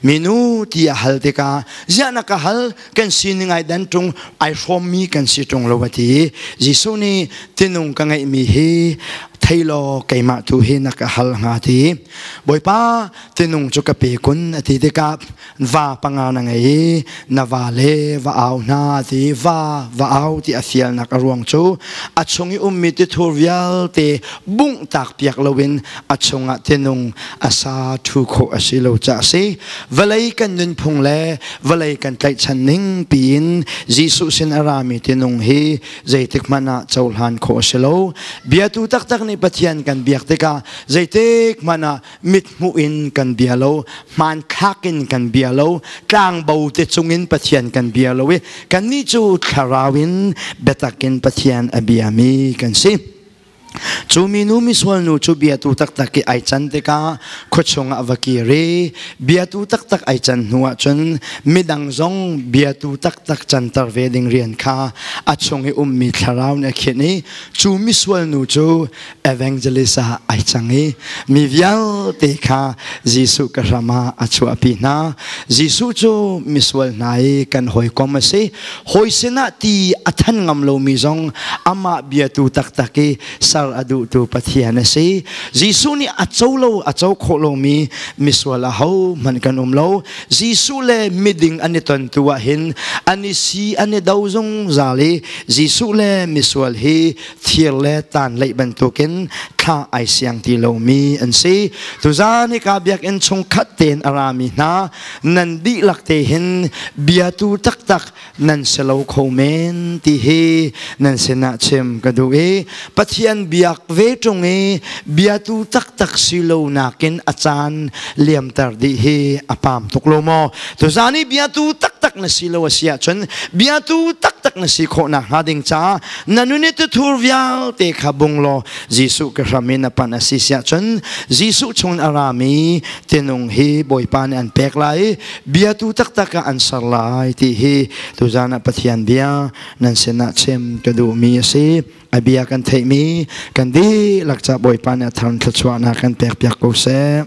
Minu ti a hal tikah, ziah na ka hal? Kan sining ai dan ṭung, ai hrawmmi kan si ṭung lo, a ti. Jesuh nih, tinung ka ngeihmi hi thei law keimah tu hi na ka hal hnga, ti. Bawipa, tinung cu ka pe kun, a ti tikah, va panga na ngei i na va le va au hna, ti. Va va au ti a fialnak a ruang cu a chung i ummi tithur vialte bungh tak piak loin a chungah tinung a sa thu khawh a si lo ca a si. Vawlei kan nunphung le vawlei kan tlaihchan ning piin Jesuh sin a rami tinung hi zeitik hmanh ah cohlan khawh a si lo. Biatu taktak nih Pathian kan biak tikah zeitik hmanh ah mithmuh in kan bia lo, hmanthlak in kan bia lo, tlangbo te cungin Pathian kan bia lo i kannih cu thlarau in biatak in Pathian a biami kan si. Cu minu misual nu cu biatu taktak i ai can tikah khuachung ah va kir i biatu taktak ai can hnu ah cun midang zong biatu taktak canter ve ding rian kha a chung i ummi thlarau nih a khinh i cu misual nu cu evangelist ah ai cang i mi vialte kha Jesuh ka hram ah a chuahpi hna. Jesuh cu misual hna i kan hawikom a si. Hawi sinah ti a than ngam lomi zong amah biatu taktak i ser a duhtu Pathian a si. Jesuh nih a co lo, a co khawh lomi misual aho hmanh kan um lo. Jesuh le miding an i ton tu ah hin an i si, an i do zungzal i Jesuh le misual hi thir le tan leih bantukin thla ai siang ti lomi an si. Tuzan hika biakinn chung khat tein a rami hna nan dihlak te hin biatu taktak nan si lo kho men ti hi nan sinah chim ka duh i Pathian biak ve ṭung i biatu taktak si lo nakin a caan liamter dih hi a pam tuk lo maw? Tuzan i biatu taktak na si lo a si ahcun biatu taktak na si khawh nakhnga ding caah na nun i tuthur vialte kha bung law Jesuh ka hram in a pan a si siah cun Jesuh chung a rami tinung hi Bawipa nih an pek lai i biatu taktak ah an ser lai ti hi tuzan ah Pathian bia nan sinah chim ka duhmi a si. A bia kan theihmi kan dihlak ca Bawipa nih a thar thluachuahnak kan pek piak ko seh.